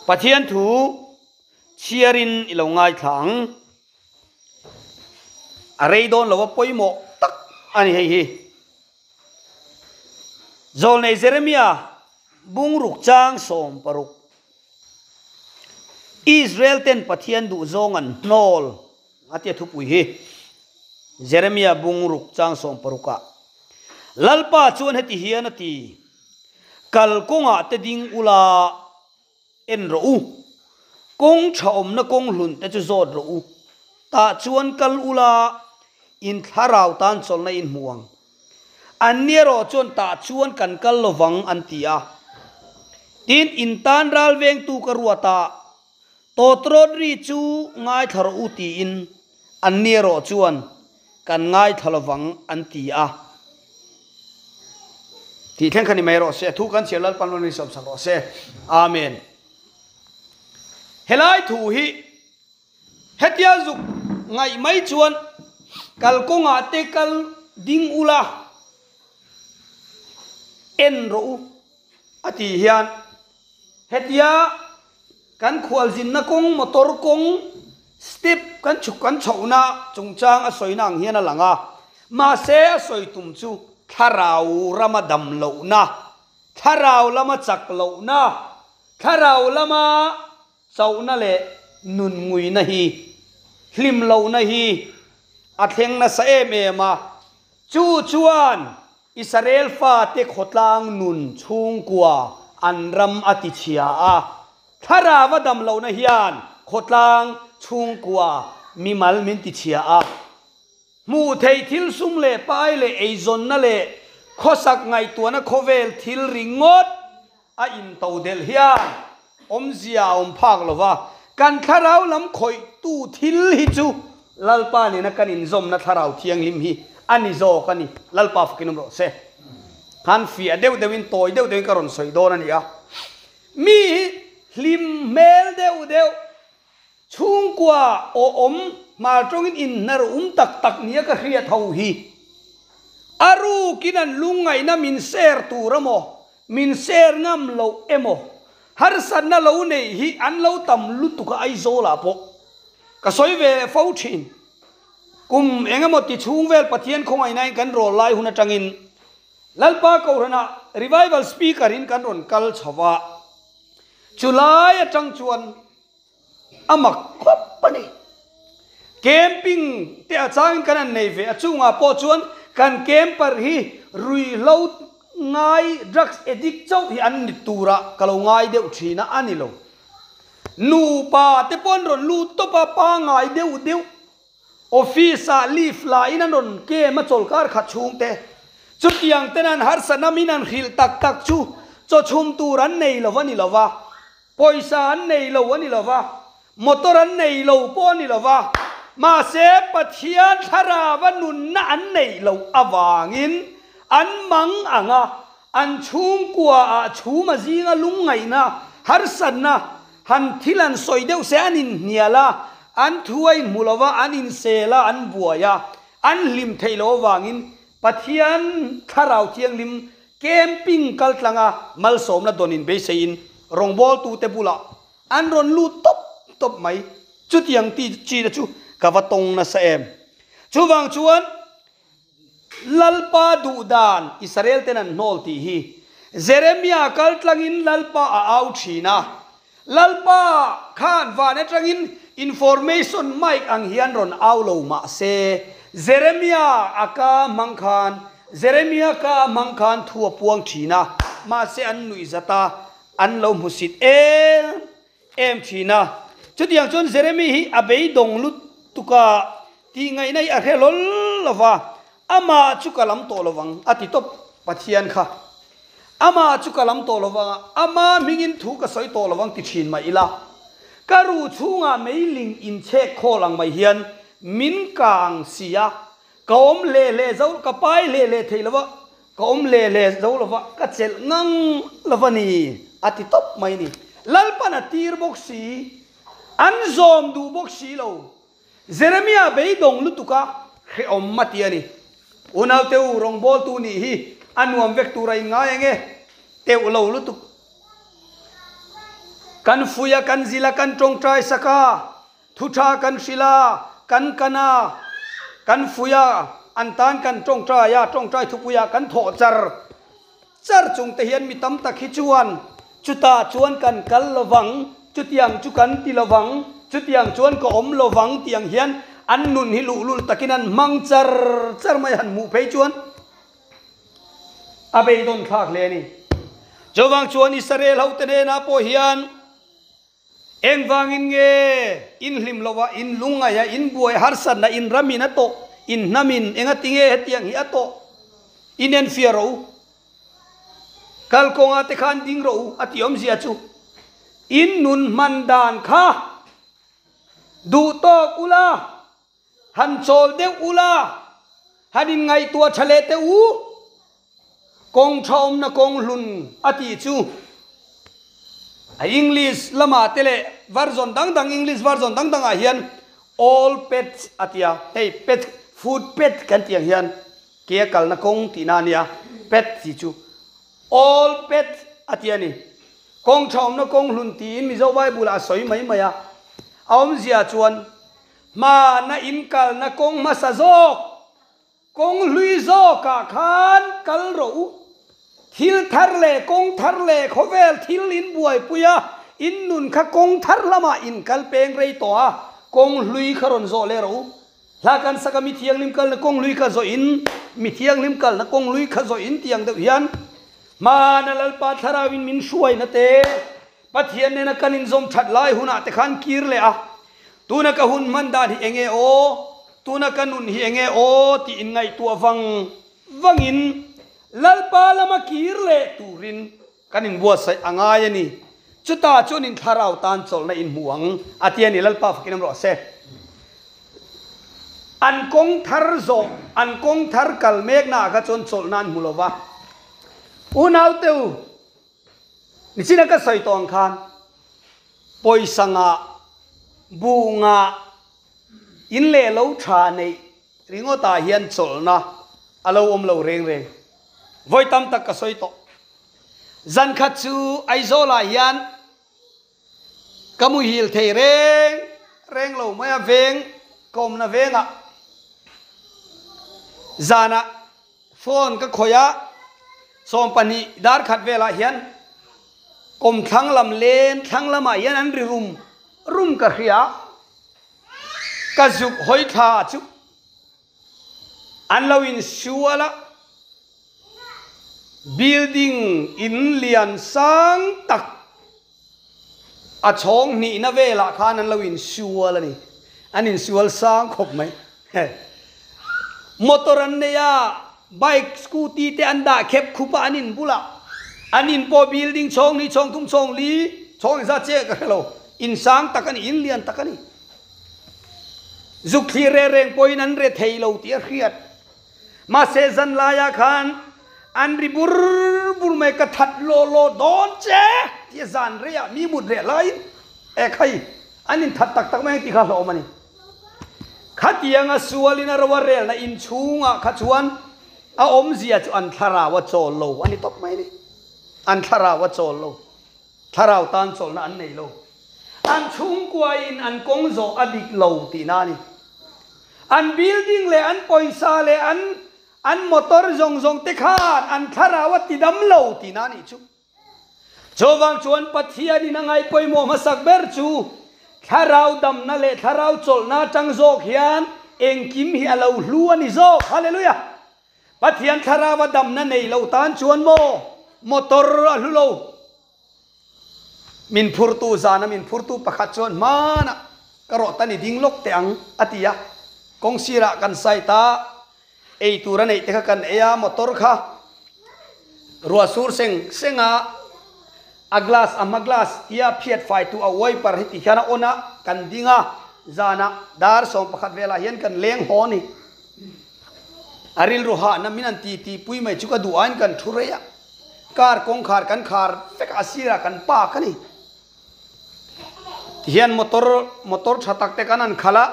Pathian thu chhiarin i lo ngaithla ang. A rei dawn lo a pawimawh tak a ni hei hi. Zawlnei Jeremia bungruk chang 16. Israel ten Pathian duh zawng an hnawl a tia thupui hi. Jeremia bungruk chang 16 ah Lalpa chuan heti hian a ti, Kal kawngah te ding ula en rawh u, kawng tha awmna kawng hlun te chu zawt rawh u, tah chuan kal ula in thlarau tan chawlhna in hmu ang. Anni erawh chuan tah chuan kan kal lovang an ti a. Tin, in tan ral vengtu ka ruat a, tawtrawt ri chu ngaithla rawh u tiin anni erawh chuan kan ngaithla lovang an ti a. Tih thleng kha ni mai rawh se, a thu kan chhiar Lalpan rawn insawmsak rawh se. Amen. Helai thu hi Hetia zuk ngaih mai chuan kalkawngah te kal ding ula en rawh u a tih hian hetia kan khualzinna kawng motor kawng step kan chhuk kan chhohna chungchang a sawina ang hian a lang a, mahse a sawi tum chu thlarau rama dam lohna, thlarau lama chak lohna, thlarau lama Chauhna leh nun nguina hi, hlim lohna hi a thleng nasa em em a, chu chuan Israel fate khawtlang nun chhungkua an ram a ti chhia a, thlarau a dam lohna hian khawtlang chhungkua mimal min ti chhia a. Hmuh theih thil sum leh pai leh eizawnna leh khawsak ngaihtuahna khawvel thil ringawt a intodelh hian awmzia a awm phak lo va, kan thlarau lam khawihtu thil hi chu Lalpa nena kan inzawmna thlarau thianghlim hi a ni zawk a ni. Lalpa fakin awm rawh se. Khan fiah deuh deuhin tawi deuh deuhin ka rawn sawi dawn a ni a. Mi hi hlim hmel deuh deuh Chhungkua awm hmar tawngin inhnar um tak tak nia ka hriat ho hi. A rukin an lungngaihna min share tur emaw, min share ngam loh emaw, harsatna lo neih hi an lo tam lutuk a Aizawlah pawh ka sawi ve leh fo thin. Kum eng emaw ti chhung vel Pathian khawngaihnain kan rawl lai hun atangin Lalpa Kohhranah Revival Speaker in kan rawn kal chho va, chulai atang chuan A mak khawp a ni. Camping te a changin kan han nei ve a, chungah pawh chuan kan camper hi ruihhlo ngai, drugs addict chauh hi an ni turah ka lo ngai deuh thin a, a ni lo. Nupa te pawh an rawn lut tawp a, pangngai deuh deuh. Office ah leave la in an rawn kem a chawlkar khat chhung te. Chutiang ten an harsatna min an hrilh tak tak chu chawchhum tur an nei lo a ni lo va, pawisa an nei lo a ni lo va, motor an nei lo pawh a ni lo va, mahse Pathian thlarava nunna an neih loh avangin an mang ang a, an chhungkua ah chhum a zinga lungngaihna, harsatna, Han thil an sawi deuh se an inhnial a, an thu a inhmu lo va, an insel a, an buai a, an hlim theih loh avangin Pathian Thlarau Thianghlim camping kal tlanga malsawmna dawnin beiseiin rawngbawltute bulah an rawn lut tawp tawp mai. Chutiang ti china chu ka va tawng nasa em. Chuvang chuan Lalpa duh dan Israel ten an hnawl tih hi Jeremia kal tlangin Lalpa a au thin a. Lalpa khan van atangin information mic ang hian rawn au lo mah se, Jeremia a ka hmang khan Jeremia ka hmang khan thu a puang thin a, mahse an nuih zat a, an lo hmusit em em thin a. Chutiang chuan Jeremy hi a beidawng lutuk a, Tihngaihna hi a hre hlawl lo va, amah chu ka lam tawh lo vang, a ti tawp Pathian kha. Amah chu ka lam tawh lo vang a, ama hmingin thu ka sawi tawh lo vang ti thin mah ila. Ka ruh chhungah meiling inchhek khawl ang mai hian min kang si a, ka awm hle hle zo, ka pai hle hle thei lo va, ka awm hle hle zo lo va, ka chelh ngang lo va ni, a ti tawp mai ni. Lalpan a tir bawk si, an zawm duh bawk si lo. Jeremia beidawng lutuk a hrehawm a ti a ni. Unaute u, rawngbawltu nih hi a nuam vek tur a inngai ang e, teuh lo lutuk. Kan fuih a, kan zil a, kan tawngtai sak a, thu tha kan hrilh a, kan kan a, kan fuih a, an tan kan tawngtai a, tawngtai thupuiah kan thawh char char chung te hian mi tam tak hi chuan chutah chuan kan kal lovang, chutiang chu kan ti lovang, chutiang chuan ka awm lovang tiang hian an nun hi luhlul takin an hmang char char mai han hmuh phei chuan A beidawn thlak hle a ni. Chuvang chuan Israel hote hnenah pawh hian engvangin nge in hlim lo a, in lungngaih a, in buai harsatna, in ramin a tawh, in hnamin engati nge hetiang hi a tawh? In enfiah rawh u. Kalkawnga te khan ding rawh u a tih awmzia chu in nun hman dan kha duh tawk ula, Han chawl deuh ula, han inngaihtuah tha leh teh u. Kawng tha awmna kawng hlun a tih chu a English lamah te leh version dang dang English version dang dangah hian all paths a ti a, hei path foot path kan tih ang hian ke a kalna kawng tihna a nia, path tih chu all path a ti a ni. Kawng tha awmna kawng hlun tiin Mizo Bible ah a sawi mai mai a, a awmzia chuan Hmana in kalna kawng hmasa zawk, kawng hlui zawkah khan kal rawh u. Thil thar leh kawng thar leh khawvel thil in buaipui a, in nun kha kawng thar lamah in kal peng rei tawh a, kawng hlui kha rawn zawh leh rawh u. Hla kan sak a mi thianghlim kalna kawng hlui kha zawh in, mi thianghlim kalna kawng hlui kha zawh in tiang deuh hian hmana Lalpa Thlarau in min hruaina te, Pathian nena kan inzawm that lai hunah te khan kir leh a, tuna ka hun hman dan hi enge aw, tuna ka nun hi enge aw tih inngaihtuah vang vangin Lalpa lama kir leh turin kan inbuatsaih a ngai a ni. Chutah chuan in thlarau tan chawlhna in hmu ang a ti a ni. Lalpa fakin awm rawh se. An kawng thar zawh, an kawng thar kal meknaah kha chuan chawlhna an hmu lo va. Unaute u, Nichina ka sawi tawh ang khan pawisa ngah, buh ngah, in leh lo tha neih ringawtah hian chawlhna a lo awm lo reng reng. Vawi tam tak ka sawi tawh. Zan khat chu Aizawlah hian ka muhil thei reng reng lo mai a, veng ka awmna vengah zanah Phone ka khawih a, 12 dar khat velah hian kawmthlang lam len thlang lamah hian an ri rum rum ka hria a, ka zuk hawi thla chu an lo insual a, building in lian sang tak a chhawng hnihna velah khan an lo insual a ni. An insual sang khawp mai. Motor an nei a, bike, scooty te an dah khep khup a an in bulah. An in pawh building chhawng hnih, chhawng thum, chhawng li, chhawng engzat chiah ka hre lo. In sang tak a ni, in lian tak a ni. Zuk thlir reng reng pawhin an re thei lo tih a hriat. Mahse zan laiah khan an ri bur bur mai, ka that law law dawn che tia zan reiah mi mut reh laiin e khai an in that tak tak mai ang tih kha hlawm a ni. Khatianga sualin a ro a relna inchhungah kha chuan a awmzia chu an thlarau a chawl lo a ni tawp mai a ni. An thlarau a chawl lo. Thlarau tan chawlhna an nei lo. An chhungkuain an kawng zawh a dik lo tihna a ni. An building leh an pawisa leh an an motor zawng zawng te khan an thlarau a tidam lo tihna a nih chu. Chuvang chuan Pathianin a ngaihpawimawh hmasak ber chu thlarau damna leh thlarau chawlhna atang zawk hian engkim hi a lo hlu a ni zawk. Hallelujah! Pathian thlarau a damna nei lo tan chuan maw motor a hlu lo. Min phurtu zana min phurtu pakhat chuan hmanah ka rawh tan i ding lawk teh ang a ti a. Kawng sirah kan site a, ei tur a neih te kha kan ei a, motor kha ruah sur seng seng a, a glass a hma glass tia phiat fai tu a wiper hi ti hian a on a, kan ding a, zanah dar 11 velah hian kan leng haw a ni. A rilru hahna min an ti tih pui mai chu ka duh aiin kan thu rei a, car kawngkhar kan khar vek a, a sirah kan park a ni. Tihian motor motor tha tak te kan han khalh a,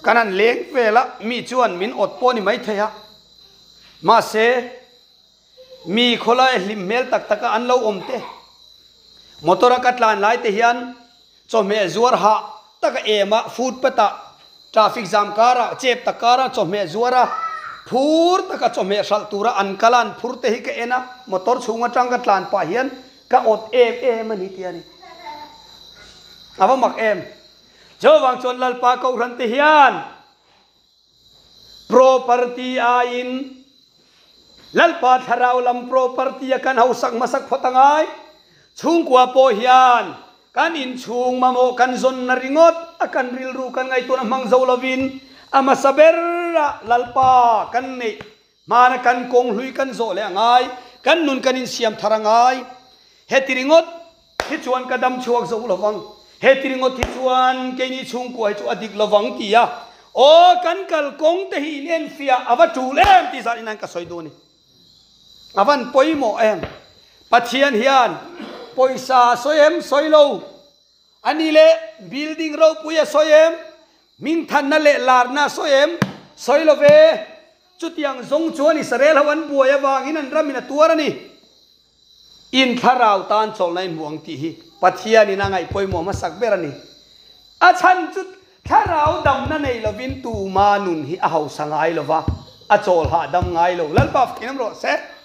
kan han leng vel a, mi chuan min awt pawh a ni maithei a, mahse mi khawlai hlim hmel tak taka an lo awm te. Motor a ka tlan lai te hian chawhmeh zuar hah taka em a footpath ah traffic jam karah chep tak karah chawhmeh zuar a phur taka chawhmeh hralh tura an kal a an phur te hi ka en a motor chhung atang ka tlan pah hian ka awt em em a ni tia ni. A va mak em. Chuvang chuan Lalpa Kohhran te hian Property aiin Lalpa thlarau lam property a kan hausak hmasak phawt a ngai. Chhungkua pawh hian kan inchhung mamawh kan zawnna ringawt a kan rilru kan ngaihtuahna hmang zo lovin a hmasa berah Lalpa kan neih hmana kan kawng hlui kan zawh leh a ngai, kan nun kan insiam thar a ngai. Heti ringawt hi chuan ka dam chhuak zo lovang, heti ringawt hi chuan keini chhungkua hi chu a dik lovang ti a, aw kan kalkawng te hi in enfiah a va tul em tih zan in an ka sawi duh a ni. A van pawimawh em? Pathian hian pawisa a sawi em? Sawi lo. A ni le building ropui a sawi em? Hmingthanna leh larna a sawi em? Sawi lo ve. Chutiang zawng chuan Israel ho an buai avangin an ramin a tuar a ni. In thlarau tan chawlhna in hmu ang tih hi Pathianin a ngaih pawimawh hmasak ber a ni. A chhan chu thlarau damna nei lovin tuma nun hi a hausa ngai lo va, a chawl hahdam ngai lo. Lalpa fakin awm rawh se.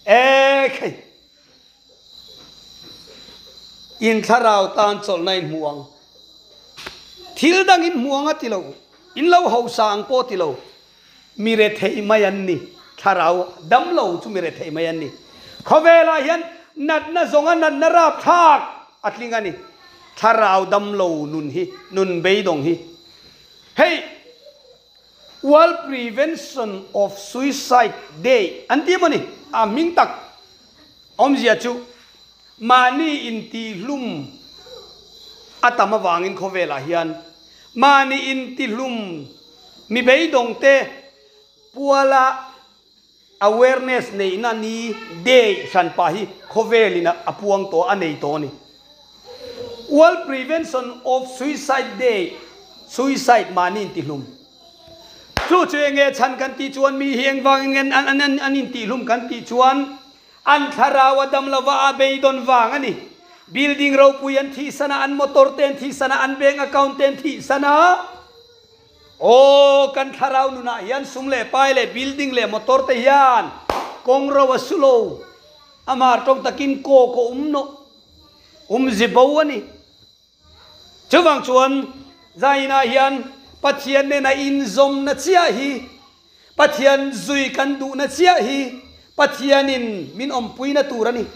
E khei! In thlarau tan chawlhna in hmu ang. Thil dang in hmu ang a ti lo. In lo hausa ang pawh ti lo. Mi rethei mai an ni. Thlarau dam lo chu mi rethei mai an ni. Khawvelah hian natna zawnga natna rapthlak a tling a ni. Thlarau dam lo nun hi, nun beidawng hi. Hei World Prevention of Suicide Day an ti emaw ni? A hming tak awmzia chu mahni intihlum a tam avangin khawvelah hian mahni intihlum mi beidawngte puala awareness neihna ni day hranpa hi khawvelin a puang tawh a nei tawh a ni. World Prevention of Suicide Day, Suicide mahni intihlum. Chu chu enge chhan kan tih chuan mi hi engvangin nge an intihlum kan tih chuan an thlarau a dam lova a beidawn vang a ni. Building ropui an thihsan a, an motor te an thihsan a, an bank account te an thihsan a. Aw, kan thlarau nunah hian sum leh pai leh building leh motor te hian kawng ro a su lo. A mar tawng takin kaw ka um nawh, um zi bo a ni. Chuvang chuan zainah hian Pathian nena inzawmna chiah hi, Pathian zui kan duhna chiah hi Pathianin min awmpuina tur a ni.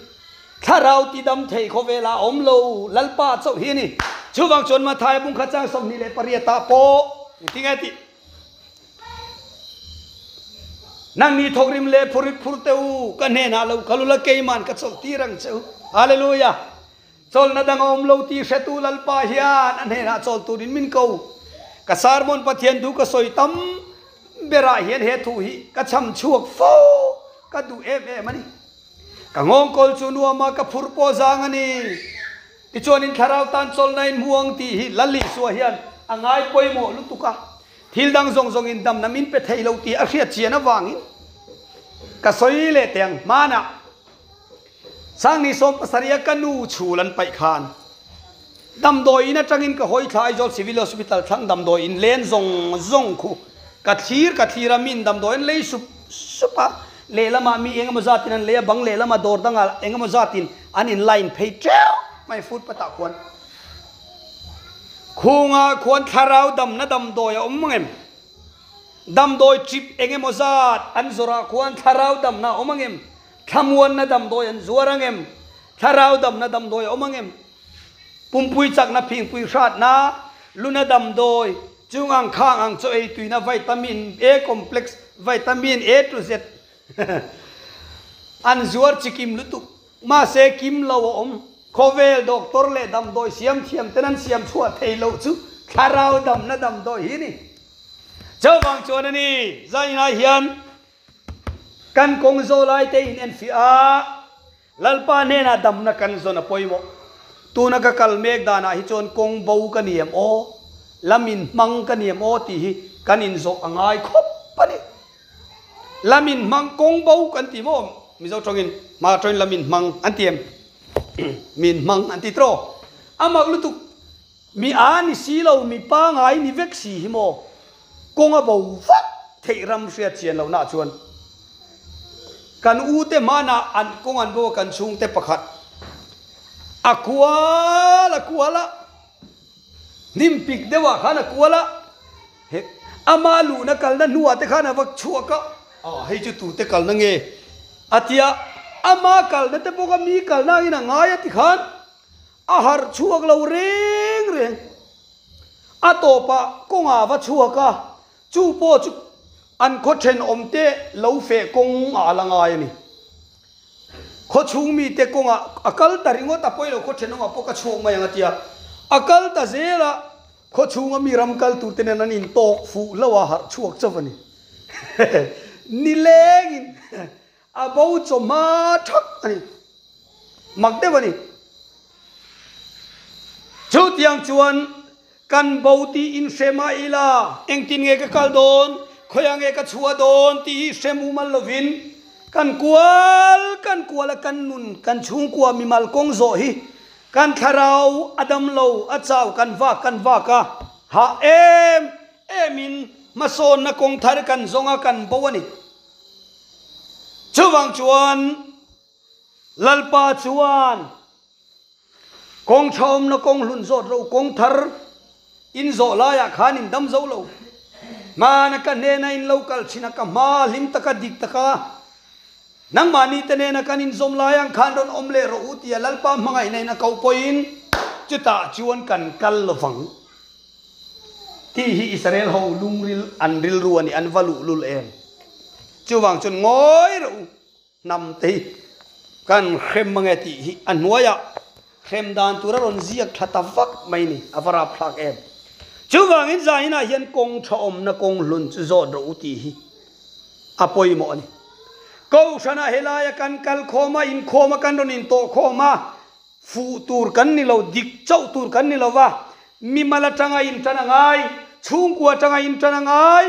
Thlarau tidam thei khawvelah a awm lo, Lalpa chauh hi a ni. Chuvang chuan Mathaia bungkhat chang 28 ah pawh engtin nge tih? Nangni thawkrim leh phurit phur teh u, ka hnenah lo kal ula keiman ka chawlh tir ang che u. Hallelujah! Chawlhna dang a awm lo tih hretu Lalpa hian a hnenah chawl turin min ko. Ka sermon Pathian thu ka sawi tam berah hian he thu hi ka chham chhuak fo ka duh em em a ni. Ka nghawngkawl chu nuam a, ka phur pawh zang a ni. Tichuanin thlarau tan chawlhna in hmu ang tih hi Lal Isua hian a ngai pawimawh lutuk a. Thil dang zawng zawngin damna min pe thei lo tih a hriat chian avangin ka sawi leh teh ang hmanah. Sangni 70 a ka nu chhul an paih khan damdawi in atangin ka hawi thla Aizawl Civil Hospital thlang damdawi in len zawng zawng khu ka thlir ka thlir a min damdawi an lei sup sup a lehlamah mi engemaw zatin an lei a bang lehlamah dawr dangah engemaw zatin an in line phei teuh mai footpath ah khuan khungah khuan thlarau damna damdawi a awm ang em? Damdawi trip eng emaw zat an zawrah khuan thlarau damna a awm ang em? Thlamuanna damdawi an zuar ang em? Thlarau damna damdawi a awm ang em? Pumpui chakna phingpui hratna, luna damdawi, chung ang khang ang chaw ei tuina vitamin A complex, vitamin A to Z an zuar chikim lutuk. Mahse kim lo a awm. Khawvel doctor leh damdawi siam thiam ten an siam chhuah thei loh chu thlarau damna damdawi hi a ni. Chuvang chuan a ni, zainah hian kan kawng zawh lai te in enfiah a, Lalpa hnenah damna kan zawn a pawimawh. Tuna ka kal mek danah hi chuan kawng bo ka ni em aw, lam in hmang ka ni em aw tih hi kan inzawh a ngai khawp a ni. Lam in hmang kawng bo kan ti maw? Mizo tawngin hma tawngin lam in hmang an ti em? Min hmang an ti tawh. A mak lutuk. Mi a ni si lo, mi pangai ni vek si hi maw? Kawng a bo vak theih ram hriat chian lohna ah chuan kan u te hmanah an kawng an bo a kan chhungte pakhat a kual a kual a, hnim pik deuh ah khan a kual a, he ama luhna kalna hnuah te khan a va chhuak a, ah hei chu tute kalna nge a tia, ama kalna te bawk a mi kalna angin a ngai a ti khan. A harh chhuak lo reng reng. A tawpah kawngah va chhuak a, chu pawh chu an khaw thenawmte lo feh kawng ah a la ngai a ni. Khaw chhung mite kawngah a kal ta ringawt a pawi lo, khaw thenawmah pawh ka chhuak mai ang a tia. A kal ta zel a, khaw chhunga mi ram kal tur te nen an intawk fuh hlauh a, harh chhuak chauh a ni. Nilengin a bo chawhma thak a ni. Mak deuh a ni. Chutiang chuan kan bo tih in hre mah ila, engtin nge ka kal dawn, khawiah nge ka chhuah dawn tih hi hre mumal lovin kan kual kan kual a, kan nun, kan chhungkua mimal kawng zawh hi kan thlarau a dam lo, a chau kan vak kan vak a, hah em emin hmasawnna kawng thar kan zawng a, kan bo a ni. Chuvang chuan. Lalpa chuan, Kawng tha awmna kawng hlun zawt ro kawng thar in zawh laiah khan in dam zo lo. Hmana ka hnena in lo kal thin a, ka hma hlim taka dik taka nangmahni te nena kan inzawm lai ang khan rawn awm leh rawh u tia Lalpa hmangaihna in a koh pawhin chutah chuan kan kal lovang tih hi Israel ho lungril an rilru a ni, an va luhlul em. Chuvang chuan ngawi rawh u. Hnam te hi kan hrem ange tih hi a hnuaiah hrem dan tur a rawn ziak tha ta vak mai ni, a va rapthlak em. Chuvangin zaninah hian kawng tha awmna kawng hlun chu zawt rawh u tih hi a pawimawh a ni. Kohhranah helaia kan kal khawm a, inkhawm a, kan rawn intawh khawm a, Fuh tur kan ni lo, dik chauh tur kan ni lo va, mimal atanga intan a ngai, chhungkua atanga intan a ngai.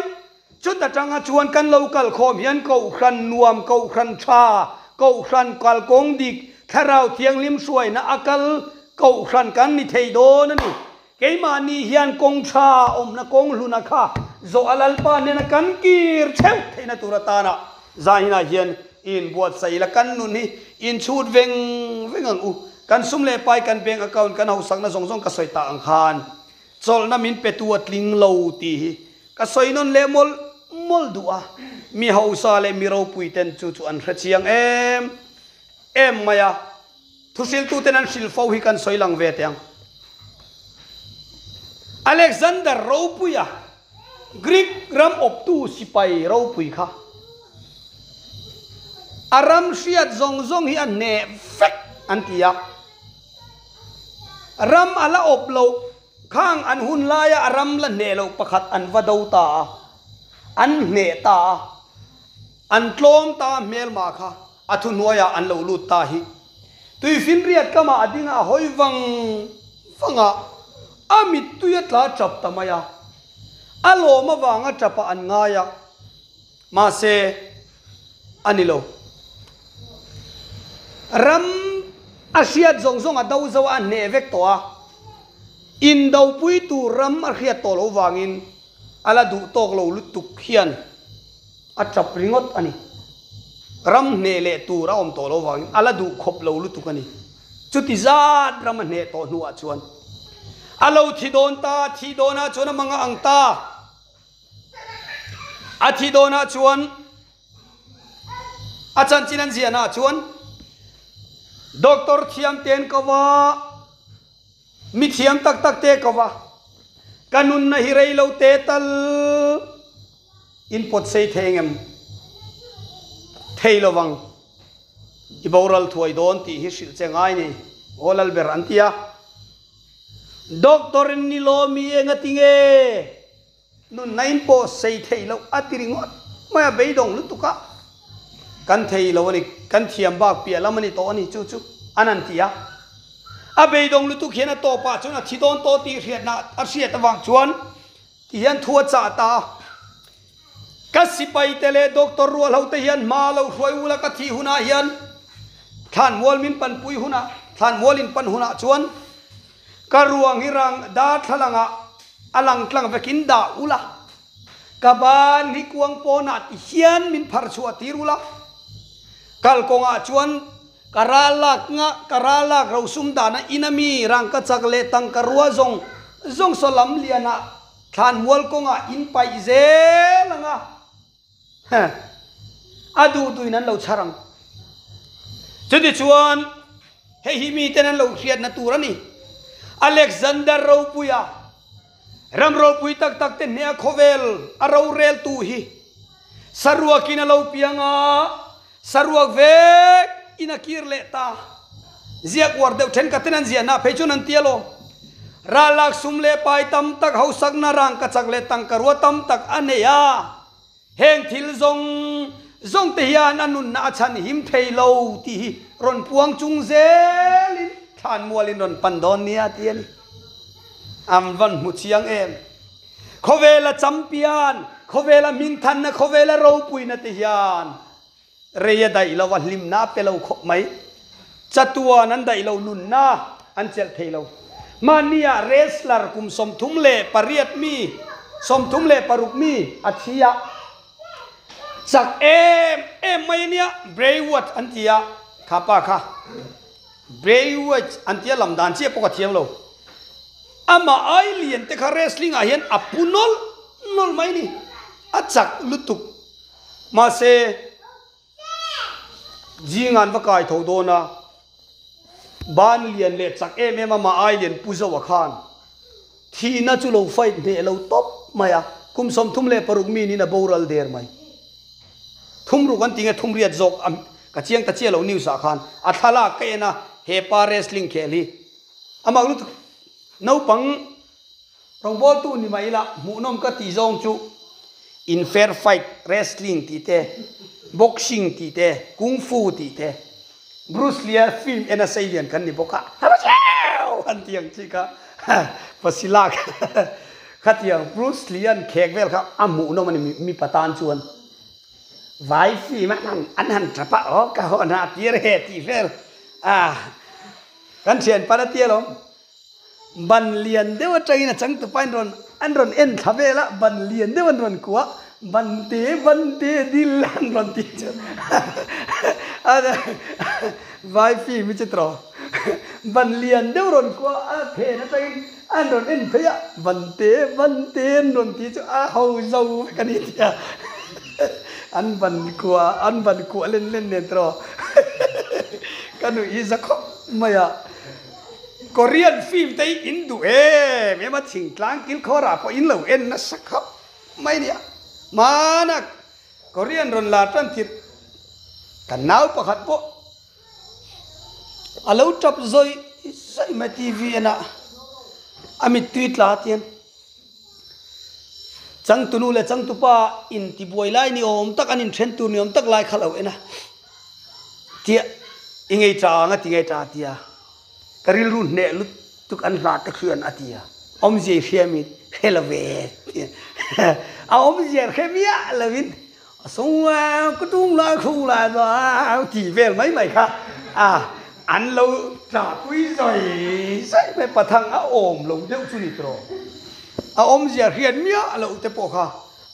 Chut atanga chuan kan lo kal khawm hian Kohhran nuam, Kohhran tha, Kohhran kalkawng dik, Thlarau Thianghlim hruaina a kal Kohhran kan ni thei dawn a ni. Keimahni hian kawng tha awmna kawng hluna kha zawh a Lalpa nena kan kir theuh theihna tur atana zahinah hian i inbuatsaih ila kan nun hi inchhut veng veng ang u. Kan sum leh pai kan bank account kan hausakna zawng zawng ka sawi tak ang khan chawlhna min petu a tling lo tih hi ka sawi nawn leh mawlh mawlh duh a, mi hausa leh mi ropui ten chu chu an hrechiang em em mai a. Thuhriltuten an hrilh fo hi kan sawi lang ve teh ang. Alexander ropuia, Greek ram awptu sipai ropui kha, a ram hriat zawng zawng hi a hneh vek an ti a. Ram a la awp loh khang an hun laia a ram la hneh loh pakhat an va do ta a, an hneh ta a. An tlawm ta hmelma kha a thuhnuaiah an lo lut ta hi. Tuifinriat kamah a ding a, a hawi vang vang a, a mittui a tla tap ta mai a. A lawm avanga tapah an ngai a, mahse a ni lo. Ram a hriat zawng zawng a do zo a, a hneh vek tawh a. Indopui tur ram a hriat tawh loh vangin a la duh tawk lo lutuk hian a tap ringawt a ni. Ram hneh leh tur a awm tawh lo vangin a la duh khawp lo lutuk a ni. Chuti zat ram a hneh tawh hnuah chuan a lo thi dawn ta, thi dawnah chuan a manga ang ta. A thi dawnah chuan a chanchin an ziahnaah chuan doctor thiam ten ko va, Mi thiam tak tak te ko va, ka nunna hi rei lo te tal in pawt sei thei engem? Thei lovang, i boral thuai dawn tih hi hrilh che ngai ni, aw Lalber an ti a. Doctor in ni law mi enga tinge? Nunna in pawh sei theih loh a ti ringawt mai a, beidawng lutuk a, kan thei lo a ni, kan thiam bak piah lam a ni tawh a ni, chu chu an han ti a. A beidawng lutuk hian a tawpah chuan a thi dawn tawh tih hriatna a hriat avang chuan ti hian thu a chah ta a, Ka sipaite leh doctor rualho te hian hma lo hruai ula ka thih hunah hian. Thlanmual min panpui hunah, thlanmual in pan hunah chuan ka ruang hi rang darthlalangah a lang tlang vekin dah ula, ka ban hi kuang pawnah ti hian min phar chhuah tir ula, kalkawngah chuan ka ral lak nga ka ral lak rosum dana in ami rangka chak leh tangka rua zawng zawng saw lam lianah thlanmual kawngah in paih zel ang a. Heh, a duh duhin an lo chhar ang. Chutichuan, hei hi miten an lo hriatna tur a ni. Alexander ropuia, ram ropui tak tak te hneh a khawvel a roreltu hi saruakin a lo piang a, saruak vek in a kir leh ta. Ziak uar deuh thenkhatin an ziahna phei chuan an ti alawm. Ralak sum leh pai tam tak hausakna rangkachak leh tangkarua tam tak a nei a. Heng thil zawng zawng te hian a nunna a chhan him thei lo tih hi rawn puang chung zelin thlanmualin rawn pan dawn nia ti a ni. An van hmu chiang em? Khawvela champion, khawvela hmingthanna, khawvela ropuina te hian rei a daih lo a, hlimna a pe lo khawp mai. Chatuan an daih lo, nunna an chelh thei lo. Mahnia wrestler kum 38 mi, 36 mi a thi a, chak em em mai a nia, Bray Wyatt an ti a, kha pa kha Bray Wyatt an ti a, lam dan chiah pawh ka thiam lo. Amah ai lian te kha wrestling ah hian a pu nawlh nawlh mai ni, a chak lutuk. Mahse, zing an va kai tho dawn a, ban lian leh chak em em amah ai lian pu Zoa khan thihna chu lo fight hneh lo tawp mai a, kum 36 mi niin a boral der mai. Thumruk an ti nge thumriat zawk a ka chiang ta chiah lo news ah khan a thlalak ka en a, he pa wrestling khel hi amah lutuk naupang Rawngbawltu ni mai ila hmuhnawm ka tih zawng chu in fair fight, wrestling tih te, boxing tih te, kung fu tih te, Bruce Lee-a film en a sei lian kan ni bawk a, an ti ang chi kha Pasilak khatiang Bruce Lee-a'n khek vel kha a hmuhnawm a ni mipa tan chuan vai film a an han tap a aw ka hawn a tir he tih vel a kan thianpa la tia lawm. Ban lian deuh atangin a changtupa in rawn an rawn en thla vel a, ban lian deuh an rawn kuah, ban te ban te dil an rawn tih chu vai film hi chu tawh ban lian deuh rawn kuah a phen atangin an rawn en phei a, ban te ban te an rawn tih chu a ho zo vek a ni tia an ban kuah an ban kuah len len nen tawh ka nuih hi za khawp mai a. Korean film te hi in duh em em a, thingtlang kilkhawrah pawh in lo en nasa khawp mai nia. Hmana Korean rawn lar tan tirh kan nau pakhat pawh a lo tap zawih zawih mai TV en a, a mittui tla tian changtunu leh changtupa intibuai lai ni awm tak an inthen tur ni awm tak lai kha lo en a. Tiah i ngei ta ang a ti ngei ta tia ka rilru hneh lutuk an hla te khian a ti a awmzia i hria mi hre lo ve a awmzia hre miah lovin a sung a ka tung lai khung lai a ti vel mai mai kha a an lo tlahpui zawi zawi mai pathang a awm lo deuh chu ni tawh a awmzia hriat miah loh te pawh kha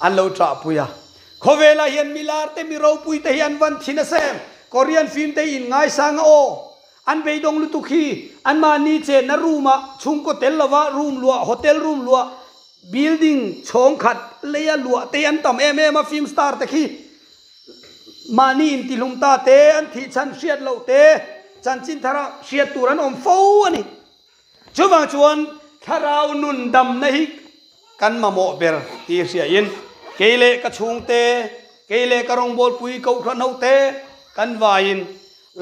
an lo tlahpui a. Khawvelah hian mi lar te mi ropui te hi an van thin a sem. Korean film te hi in ngaisang a aw. An beidawng lutuk hi anmahni chenna room ah chhungkaw tel lova room luah hotel room luah building chhawng khat leia luah te hi an tam em em a film star te khi mahni intihlum ta te an thih chhan hriat loh te chanchin thara hriat tur an awm fo a ni. Chuvang chuan thlarau nun damna hi kan mamawh ber tih hriain kei leh ka chhungte, kei leh ka rawngbawlpui kohhran hote kan vaiin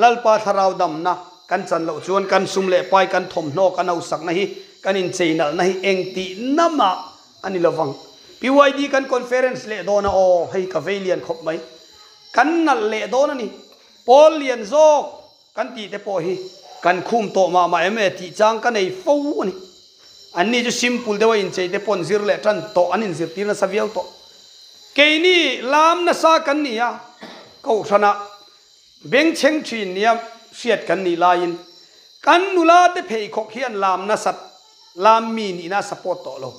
Lalpa thlarau damna kan chan loh chuan kan sum leh pai, kan thawmhnaw, kan hausakna hi, kan incheinalhna hi engtih namah a ni lovang. PYD kan conference leh dawn a aw, hei ka vei lian khawp mai. Kan nalh leh dawn a ni. Pawl lian zawk Kan tih te pawh hi kan khum tawh mah mah em e tih chang ka nei fo a ni. Anni chu simple deuha inchei te pawh an zir leh tan tawh, an inzirtir nasa viau tawh. Keini lam nasa kan ni a, kohhranah bengchheng thin nia hriat kan nih laiin kan nula te pheikhawk hian lam nasat lam mi nihna a support tawh lo.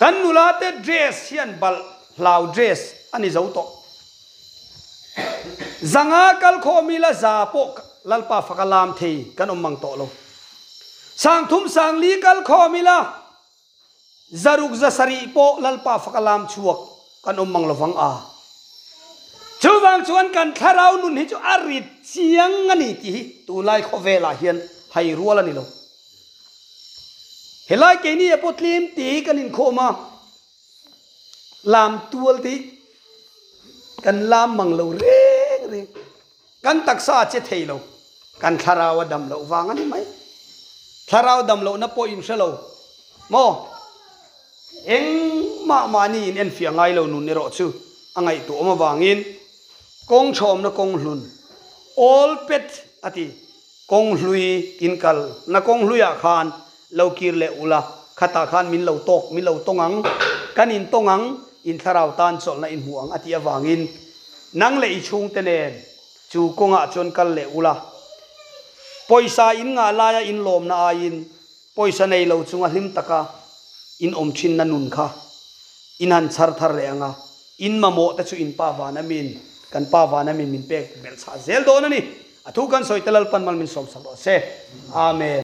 Kan nula te dress hian balh hlau dress a ni zo tawh. Zanga kal khawm ila za pawh Lalpa faka lam thei kan awm mang tawh lo. Sangthum sangli kal khawm ila Zaruk zasarih pawh Lalpa faka lam chhuak kan awm mang lovang a. Chuvang chuan kan thlarau nun hi chu a rit chiang a ni tih hi tunlai khawvelah hian hai rual a ni lo. Helai keini ah pawh tlem te hi kan inkhawm a, lam tual te hi kan lam mang lo reng reng. Kan taksa a che thei lo, kan thlarau a dam loh vang a ni mai. Thlarau dam lohna pawh in hre lo maw? Engmah mahni in enfiah ngai lo nun erawh chu a ngaihtuah awm avangin kawng chhawmna kawng hlun, old path a ti, kawng hlui in kal na kawng hluiah khan lo kir leh ula, khatah khan min lo tawk, min lo tawng ang, kan in tawng ang, in thlarau tan chawlhna in hmu ang a tih avangin Nang leh i chhungte nen chu kawngah chuan kal leh ula. Pawisa in ngah laia in lawmna aiin pawisa nei lo chunga hlim taka in awm thinna nun kha in han chhar thar leh ang a, in mamawh te chu in pa van amin, kan pa van amin min pek belh chhah zel dawn a ni. A thu kan sawi te Lalpan mal min sawmsak rawh se. Amen.